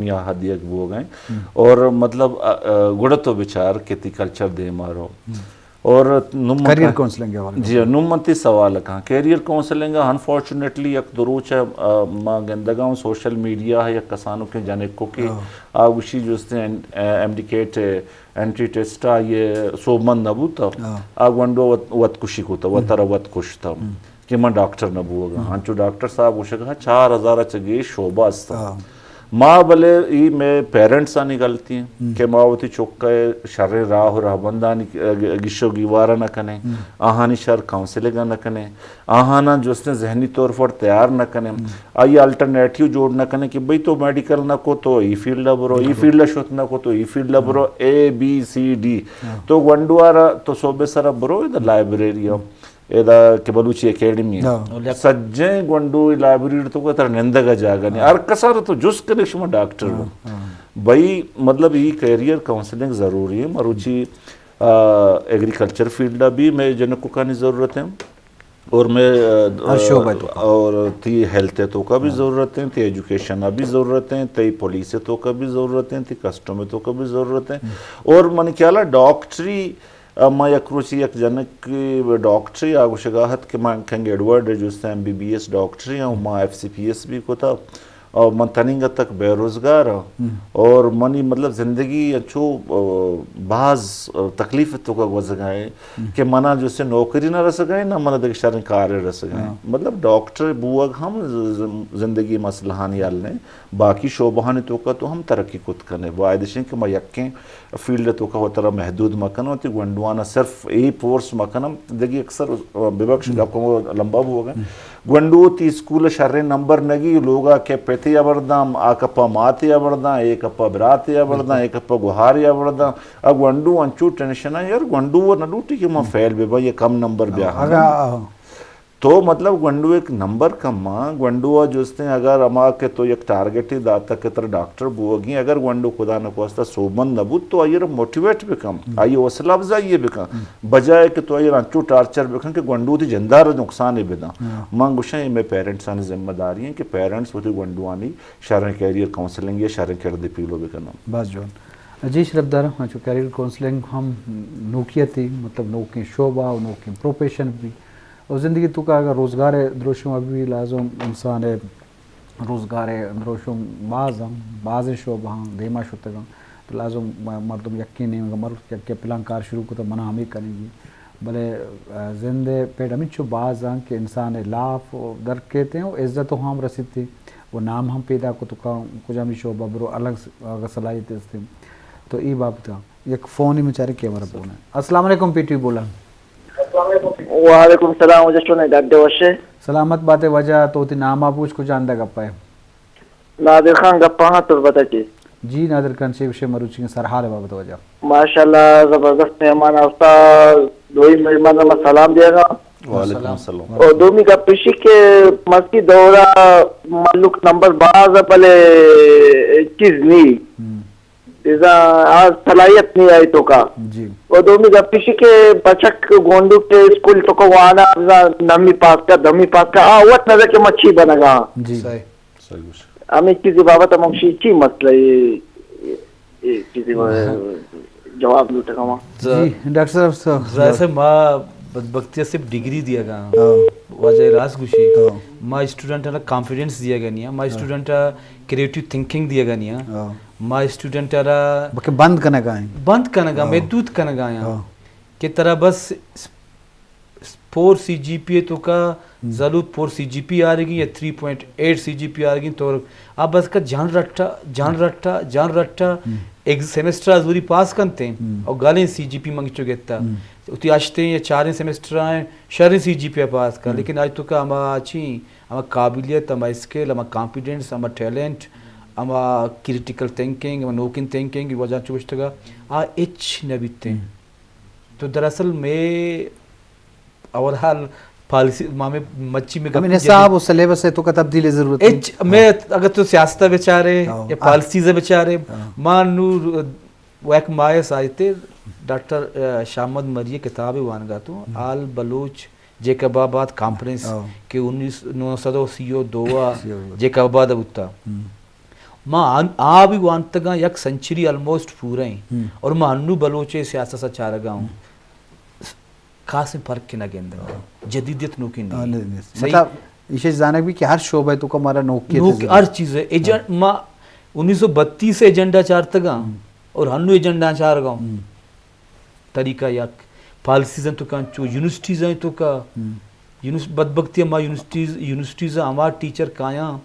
یا حد یک بوگ ء۔ اور مطلب، ا، ا، گڑا تو بچار کہ تئی کلچر دیما رو۔ اور نوں من کیریئر کاؤنسلنگ ء حوالہ جی، نوں من تئی سوال کاں، کیریئر کاؤنسلنگ ء انفارچونیٹلی یک دو روچ ء، ا، ما گندگا اوں سوشل میڈیا ء یک کسانوکیں جنکو کہ آ گوشی جستیں این-، ا، M D CAT entry test ء یہ سوبمند نہ بوتا، آ گونڈو وت، وت کشی کوتا، وترا وت کشتا۔ کہ من ڈاکٹر نہ بوگا۔ انچو ڈاکٹر صاحب گوشگا چار ہزار چہ گیش شعبہ است۔ ما بلے ای مئے پیرنٹس آنی غلطی ہیں کہ ما وتی چکا شریں راہ و رہبندانی گش و گیوارا نہ کنیں، آہانی شر کاؤنسلنگ نہ کنیں، آہانا جستیں ذہنی طور پر تیار نہ کنیں، آئی الٹرنیٹیو جوڑ نہ کنیں کہ بھئی تو میڈیکل نہ کو تو ای فیلڈ برو، ای فیلڈ شت نہ کو تو ای فیلڈ برو، اے بی سی ڈی۔ تو گونڈوارا تو صوبے سرا برو، ادا لائبریری ہو۔ ادا کہ بلوچی اکیڈمی ہے۔ سجیں گونڈو لائبریری تو کو تر نندگ جاگہ نہیں۔ ہر کسا تو جس کنے شما ڈاکٹر ہو۔ بھئی، مطلب، یہ کیریئر کاؤنسلنگ ضروری ہے۔ مروچی، آ، ایگریکلچر فیلڈ بھی میں جنکو کانی ضرورت ہے۔ اور میں، آ، ہر شعبہ تو کا۔ اور تی ہیلتھ تو کا بھی ضرورت ہے، تی ایجوکیشن بھی ضرورت ہے، تی پولیس تو کا بھی ضرورت ہے، تی کسٹم تو کا بھی ضرورت ہے۔ اور من خیال ہے ڈاکٹری ء ما یک روچے یک جنک ڈاکٹرے آ گوشگا ات کہ من کنگ ایڈورڈ ء جست ء ایم بی بی ایس ڈاکٹرے آں، ما ایف سی پی ایس بھی کتا اور من تنینگہ تک بے روزگار آں۔ اور منی مطلب زندگی انچو، آ، باز، آ، تکلیف توکا گوزگا ہے کہ منا جست نوکری نہ رسگا ہے، نہ منا دگہ شریں کارے رسگا ہے۔ مطلب ڈاکٹر بوگ ہم ز-، ز-، زندگی مسئلہانی حل نہیں، باقی شعبہانی توکا تو ہم ترقی کت کنے۔ باید اش کہ ما یکیں فیلڈ ء توکا وترا محدود مکن، وتی گونڈوانا صرف اے فورس مکن۔ دگہ اکثر، آ، ببخش، گپ کمو لمبا بوگ ء۔ گونڈو وتی اسکول ء شریں نمبر نگی، لوگا کہ پتے ابرداں، آ کپا ماتے ابرداں، اے کپا براتے ابرداں، اے کپا گوہارے ابرداں۔ آ گونڈو انچو ٹینشن ء یار، گونڈو و نہ لوٹی کہ ما فیل بباں یا کم نمبر بیا۔ تو مطلب گونڈو ایک نمبر کم آں، گونڈو ء جستیں اگر ہما کہ تو یک ٹارگٹے داتگ کہ ترا ڈاکٹر بوگی، اگر گونڈو خدا نخواستہ سوبمند نہ بوت تو آئی ء را موٹیویٹ بکن، آئی ء حوصلہ افزائی بکن، بجائے کہ تو آئی ء را انچو ٹارچر بکن کہ گونڈو وتی جندار نقصان بدن۔ من گوشاں اے مئے پیرنٹس آنی ذمہ داری ہیں کہ پیرنٹس وتی گونڈوانی شریں کیریئر کاؤنسلنگ یا شریں کردے پیلو بکنن۔ باز جوان۔ جی شرفدار، انچو کیریئر کاؤنسلنگ ہم نوکیتی، مطلب نوکیں شعبہ و نوکیں پروفیشن بھی۔ و زندگی توکا اگر روزگار ء دروشم ابھی لازم انسان ء روزگار ء دروشم باز ہم، بازیں شعبہ ہم دیما شتگاں۔ تو لازم م-، مردم یکیں نیمگا مروت کہ، کہ پلان کار شروع کتا منا ہمیں کنگی۔ بلے، آ، زند ء پڑ ہمینچو باز آں کہ انسان ء لاف در کیت و عزت و ہم رسیت و نام ہم پیدا کت کن، کجامی شعبہ برو الگ س-، اگہ صلاحیت است۔ تو ای بابت یک فون ہی مچارے کہ ہمارا بونا۔ السلام علیکم پی ٹی وی بولان۔ وعلیکم السلام، واجہ چون ہے، ڈاڈے وشے؟ سلامت باتے واجہ، تو تی نام آ پوچھ کجا اندہ گپا ہے؟ نادر خان گپا ہاں تربت ء چی۔ جی نادر خان چے گوشے مروچی سرحال بابت واجہ؟ ماشاءاللہ زبردست مہمان آستا، دوئی مہمان ما سلام دیگا۔ وعلیکم السلام۔ اور دومی گپ پیشی کہ مسکی دورہ ملک نمبر باز بلے چیز نی۔ ازا آ صلاحیت نی آئی توکا۔ جی۔ اور دومی گپ پیشی کہ بچک گونڈو کے اسکول توکا وانا ازا نمی پاس کا، دمی پاس کا، آ وت نظر کہ مچی بنگا۔ جی۔ صحیح۔ ہمیں چیزی بابت ہم ہمشی چی مسئلہ ہے، یہ چیزی جواب لوٹگا ما۔ جی، ڈاکٹر صاحب، صاحب۔ ظاہر سے ما بدبختی صرف ڈگری دیا گا۔ واجہ راست گوشی۔ ما اسٹوڈنٹ نا کانفیڈنس دیا گا نہیں، ما اسٹوڈنٹ کریٹو تھنکنگ دیا گا نہیں۔ ما اسٹوڈنٹ را بلکہ بند کنگا ہیں۔ بند کنگا، محدود کنگا ہیں۔ کہ ترا بس پور سی جی پی اے توکا زلو پور سی جی پی آرگی یا تھری پوائنٹ ایٹ سی جی پی آرگی تو اب بس کا جان رٹا، جان رٹا، جان رٹا، ایک سیمسٹر زوری پاس کنتے اور گالیں سی جی پی منگچو گتا۔ اتی اشتیں یا چاریں سیمسٹر آئیں شریں سی جی پی پاس کن، لیکن آج توکا ہما چی، ہما قابلیت، ہما اسکل، ہما کانفیڈنس، ہما ٹیلنٹ، ہما کریٹیکل تھنکنگ، ہما نوکن تھنکنگ وجہ چوشتگا آ اچ نہ بیتیں۔ تو دراصل میں اوور آل پالیسی، ما میں مچی میں ہمیں گپ نصاب جدید و سلیبس ہے تو کا تبدیلی ضرورت ہے۔ اچ میں اگر تو سیاست بچارے یا پالیسیز بچارے، ما نور وہ ایک ماہ سایتے ڈاکٹر، آ، شاہ محمد مری کتاب وانگا تو آل بلوچ جیکب آباد کانفرنس کہ انیس، نو سد و سی و دو آ جیکب آباد بوتا۔ ما آ بھی وانتگاں، یک سنچری آلموسٹ پورا ایں۔ اور ما انو بلوچ سیاست ءَ چارگا اوں۔ خاصیں فرق نہ گندگا۔ جدیدیت نوکیں نہیں۔ مطلب، ایشی زانگ بھی کہ ہر شعبہ تو کا مارا نوکیت نوک ہر چیز ہے۔ ایجنڈ، ما انیس سو بتیس ایجنڈا چارتگاں اور ہنو ایجنڈا چارگا اوں۔ طریقہ یک، پالیسیز انت تو کا، چو یونیورسٹیز انت تو کا۔ یونیورس-، بدبختی ما یونیورسٹیز، یونیورسٹیز ہما ٹیچر کایاں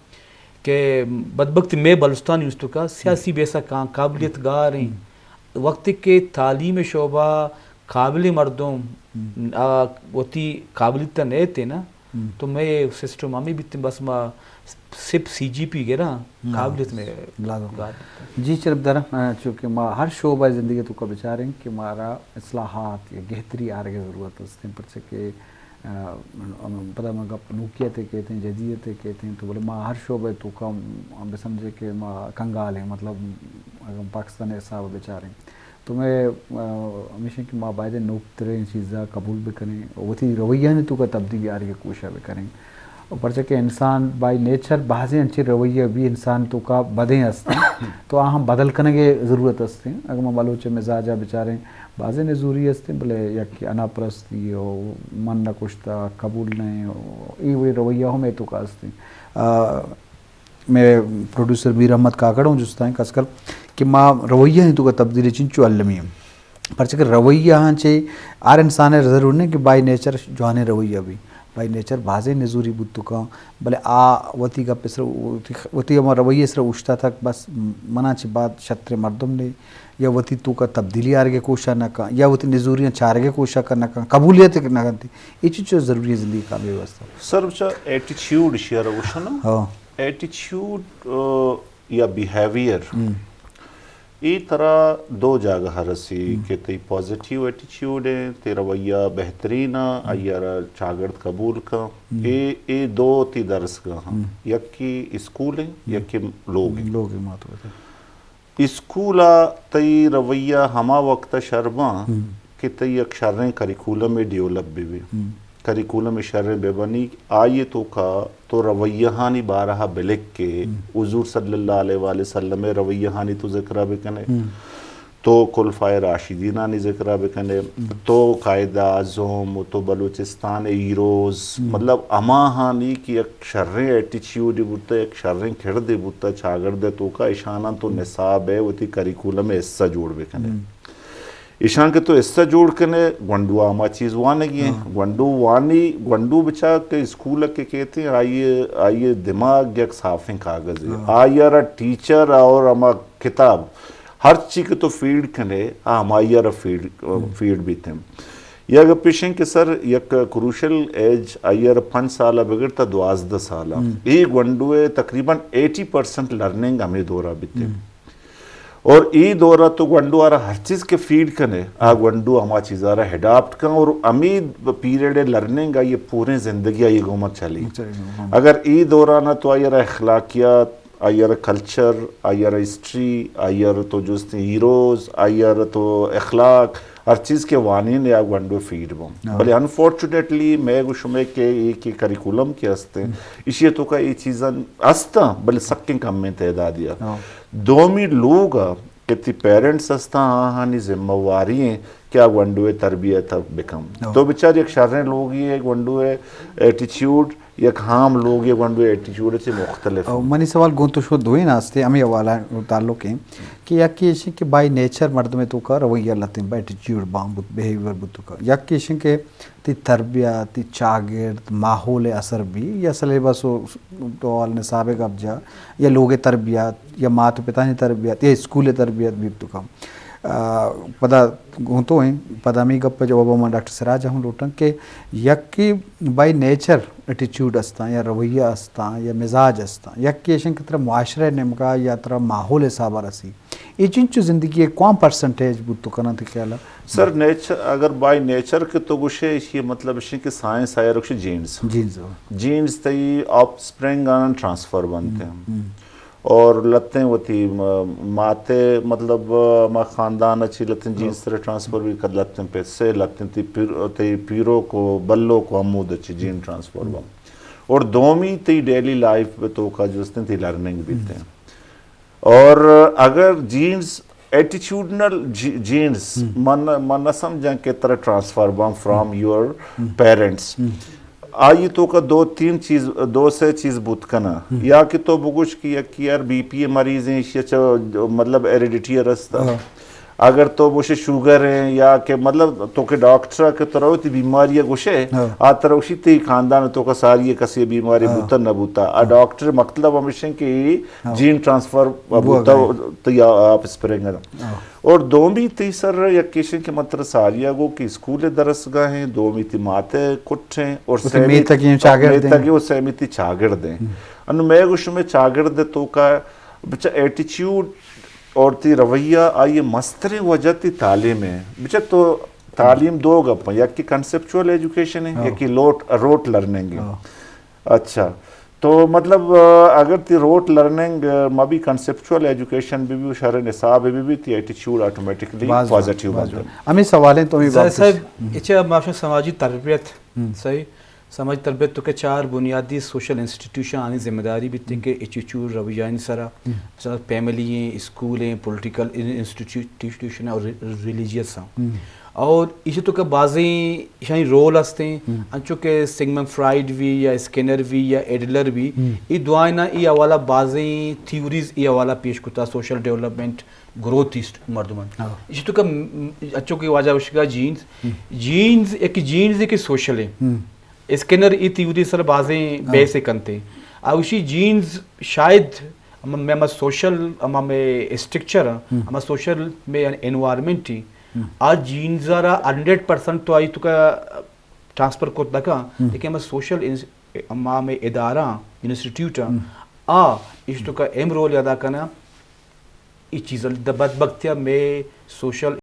کہ بدبختی میں بلوچستان یونیورسٹی تو کا سیاسی بیسا کاں، قابلیت گار ہیں۔ وقتی کہ تعلیم شعبہ قابل مردم، آ، وتی قابلیت نیتے نا، تو میں سسٹم ہمیں بیتیں، بس ما صرف سی جی پی گراں، قابلیت میں گار۔ جی چرپ درم، آ، چونکہ ما ہر شعبہ زندگی تو کا بچاریں کہ مارا اصلاحات یا گہتری آرگ ضرورت است، پرچہ کہ، آ، پدا ما گپ نوکیت کہتے ہیں، جدیدیت کہتے ہیں، تو بولے ما ہر شعبہ تو کا ہم بسمجھے کہ ما کنگال ہیں، مطلب اگر پاکستان حساب بچاریں تو میں، آ، ہمیش انت کہ ما باید نوکتریں چیزا قبول بکنیں، وتی رویہ نے تو کا تبدیلی آرگ کوشش بکنیں۔ پرچہ کہ انسان بائی نیچر بازیں انچیں رویہ بھی انسان تو کا بدیں است، تو آ ہم بدل کنگ ضرورت است۔ اگر ما بلوچ مزاج بچاریں، بازیں نزوری است، بلے یک انا پرستی و من نہ کشتا قبول نہیں، اے وڑی رویہ ہم اے تو کا است۔ آ، میں پروڈیوسر میر احمد کاکڑ ہوں جستائیں خاص کر کہ ما رویہ ہیں تو کا تبدیلی چنچو المی ہیں۔ پرچہ کہ رویہ ہاں چے ہر انسان ء ضرور نہیں کہ بائی نیچر جوانیں رویہ بھی، بائی نیچر بازیں نزوری بوت تو کاں، بلے آ وتی گپ سر، وتی، وتی ہما رویہ سر اوشتا تک بس منا چہ بعد شتر مردم نے یا وتی تو کا تبدیلی آرگے کوشا نہ کاں یا وتی نزوریاں چارگے کوشا کر نہ کاں، قبولیت نہ کنتی۔ اے چیز چو ضروری ہے زندگی کامیابی واسطہ۔ سر بچا ایٹیچیوڈ شیئر اوشنا۔ ہاں۔ ایٹیچیوڈ، آ، یا بیہیویئر، اے ترا دو جاگہ رسی کہ تئی پازیٹیو ایٹیچیوڈ ہیں، تئی رویہ بہترین آ، آئی را چاگرد قبول کن۔ اے، اے دو تئی درسگاہ ہیں، یکی اسکول ہیں، یکی لوگ ہیں۔ لوگ ہیں، مات وطن۔ اسکول ء تئی رویہ ہما وقت ء شر باں کہ تئی یک شریں کریکولمے ڈیولپ بہ بی۔ کریکولمے شریں بہ بنی، آئی ء توکا تو رویہانی بارہ ء بلک کہ حضور صلی اللہ علیہ وآلہ وسلم ء رویہانی تو ذکر ء بکنے، تو خلفائے راشدینانی ذکر ء بکنے، تو قائد اعظم و تو بلوچستان ء ہیروز، مطلب ہماہانی کہ یک شریں ایٹیچیوڈے بوتہ، یک شریں کردے بوتہ چاگرد ء توکا، اشاناں تو نصاب ء وتی کریکولم ء حصہ جوڑ بکنے۔ ایشاں کہ تو حصہ جوڑ کنے، گونڈو ء ہما چیز وانگی ہیں۔ گونڈو وانی، گونڈو بچا کہ اسکول ء کہ کہتے ہیں، آئی، آئی دماغ یک صافیں کاغذ ہے۔ آئی ء را ٹیچر اور ہما کتاب، ہر چی کہ تو فیڈ کنے، آ ہمائی ء را فیڈ، فیڈ بیتے ہیں۔ یا گپ ایش ہیں کہ سر، یک کروشل ایج آئی ء را پنچ سال ء بگر تا دوازدہ سال ء۔ اے گونڈو ء تقریباً ایٹی پرسنٹ لرننگ ہمیں دور ء بیتے۔ اور ای دور ء تو گونڈو ء را ہر چیز کہ فیڈ کنے، آ گونڈو ہما چیز ء را اڈاپٹ کن اور ہمیں پیریڈ لرننگ آئی پوریں زندگی آئی گوما چلی۔ اگر ای دوران تو آئی را اخلاقیات، آئی را کلچر، آئی را ہسٹری، آئی را تو جستیں ہیروز، آئی را تو اخلاق، ہر چیز کہ وانین یا گونڈو فیڈ بوں۔ بلے انفارچونیٹلی میں گو شمے کہ ایک کریکولم کہ ہستیں، اشی تو کا یہ چیزاں ہستاں، بلے سکیں کمیں تعدادی آ۔ دومی لوگ آ کہ تی پیرنٹس ہستاں، آہانی ذمہ واری ہیں کہ آ گونڈو تربیت بکم۔ تو بچار یک شریں لوگی ہے، گونڈو ایٹیچیوڈ، یک عام لوگ یہ گونڈو ایٹیچیوڈ سے مختلف او ہیں۔ منی سوال گوں تو شو دوئیں آستے ہمیں حوالہ تعلق ہیں کہ یک ایش کہ بائی نیچر مردم تو کا رویہ لتیں، ایٹیچیوڈ بام بوت، بیہیویئر بوت تو کا۔ یک ایش کہ تی تربیت، تی چاگرد، ماحول اثر بھی یا سلیبس و ڈول نصاب گپ جا یا لوگ تربیت یا مات پتانی تربیت یا اسکول تربیت بھی تو کا۔ آ، پدا گوں تو ہیں، پدا ہمیں گپ ء جواب ء من ڈاکٹر سراج ء ہم لوٹاں کہ یکے بائی نیچر ایٹیچیوڈ استاں یا رویہ استاں یا مزاج استاں، یکے ایشن کہ ترا معاشرہ ء نیمگا یا ترا ماحول حساب ء رسی۔ اے چنچو زندگی ء کوام پرسنٹیج بوت تو کناں تئی خیال ء؟ سر، نیچر، اگر بائی نیچر کہ تو گوشے، ایشی مطلب ایشی کہ سائنس آیا رکش جینز۔ جینز، ہاں۔ جینز تئی آف سپرنگ آناں ٹرانسفر بنت ہیں۔ اور لتیں وتی م-، ماتے، مطلب، ما خاندان ء چی لتیں جینز ترے ٹرانسفر بھی کر لتیں پہ سے لتیں تی پیر-، تی پیرو کو بلو کو ہمود چی جین ٹرانسفر بم۔ اور دومی تی ڈیلی لائف پہ تو کا جستیں تی لرننگ بیتیں۔ اور اگر جینز، ایٹیچیوڈنل جینز، من من نہ سمجھاں کہ ترا ٹرانسفر باں فرام یور پیرنٹس، آئی تو کا دو تین چیز، دو سے چیز بوت کنا، یا کہ تو بگوش کہ یک یار بی پی مریض ہیں، ایشی اچھا مطلب ہیریڈیٹی رستا۔ اگر تو بوشے شوگر ہیں یا کہ مطلب تو کہ ڈاکٹر کہ ترا وتی بیماری گوشے، آ ترا گوشی تی خاندان تو کا ساری کسی بیماری بوتا نہ بوتا۔ آ ڈاکٹر مطلب ہمیشن کہ جین ٹرانسفر بوتا، تو یا آپ اسپرنگ۔ اور دومی تی سر یک ایشن کہ من ترا ساریا گو کہ اسکول درسگاہ ہیں، دومی تی مات کٹ ہیں اور وتی سیمی میتگیں چاگرد ہیں۔ میتگیں اور سیمی تی چاگرد ہیں۔ انو میں گو شمے چاگرد تو کا بچا ایٹیچیوڈ اور تی رویہ آئی مستریں وجہ تی تعلیم ہے۔ بچا تو تعلیم دو گپ ہیں، یک کی کنسپچوئل ایجوکیشن ہے، یک کی لوٹ، روٹ لرننگ ہے۔ اچھا، تو مطلب، آ، اگر تی روٹ لرننگ، آ، ما بھی کنسپچوئل ایجوکیشن بھی بھی شر نصاب بھی بھی تی ایٹیچیوڈ آٹومیٹکلی پازیٹیو بنتا۔ ہمیں سوال ہیں تو ہمیں زاہد صاحب، اچھا، ما شو سماجی تربیت، صحیح؟ سماجی تربیت تو کہ چار بنیادی سوشل انسٹیٹیوشن آنی ذمہ داری بیتے کہ ایٹیچیوڈ رویہ آنی سرا، مثلا فیملی ہیں، اسکول ہیں، پولیٹیکل انسٹیٹیوشن اور ریلیجیس ہیں۔ اور ایشی تو کہ بازیں ایشانی رول ہستیں، انچو کہ سگمنڈ فرائیڈ بھی یا اسکینر بھی یا ایڈلر بھی، یہ دعائیں نا یہ حوالہ بازیں تھیوریز یہ حوالہ پیش کتا سوشل ڈیولپمنٹ گروتھ ایسٹ مردمان۔ ایشی تو کہ انچو کہ واجہ وشگا جینز، جینز ایک جینز ایک سوشل ہے۔ اسکینر ای تھیوری سر بازیں بحث کنتے۔ اوشی جینز شاید ہم، ہم سوشل، ہم، ہم اسٹرکچر، ہم سوشل میں انوائرمنٹ ہی، آ جینز را ہنڈریڈ پرسنٹ تو آئی تو کا ٹرانسفر کت نہ کن، لیکن ہم سوشل انس-، ہم، ہم ادارہ، انسٹیٹیوٹ، آ اس تو کا اہم رول ادا کنا۔ ای چیز بدبختیا میں سوشل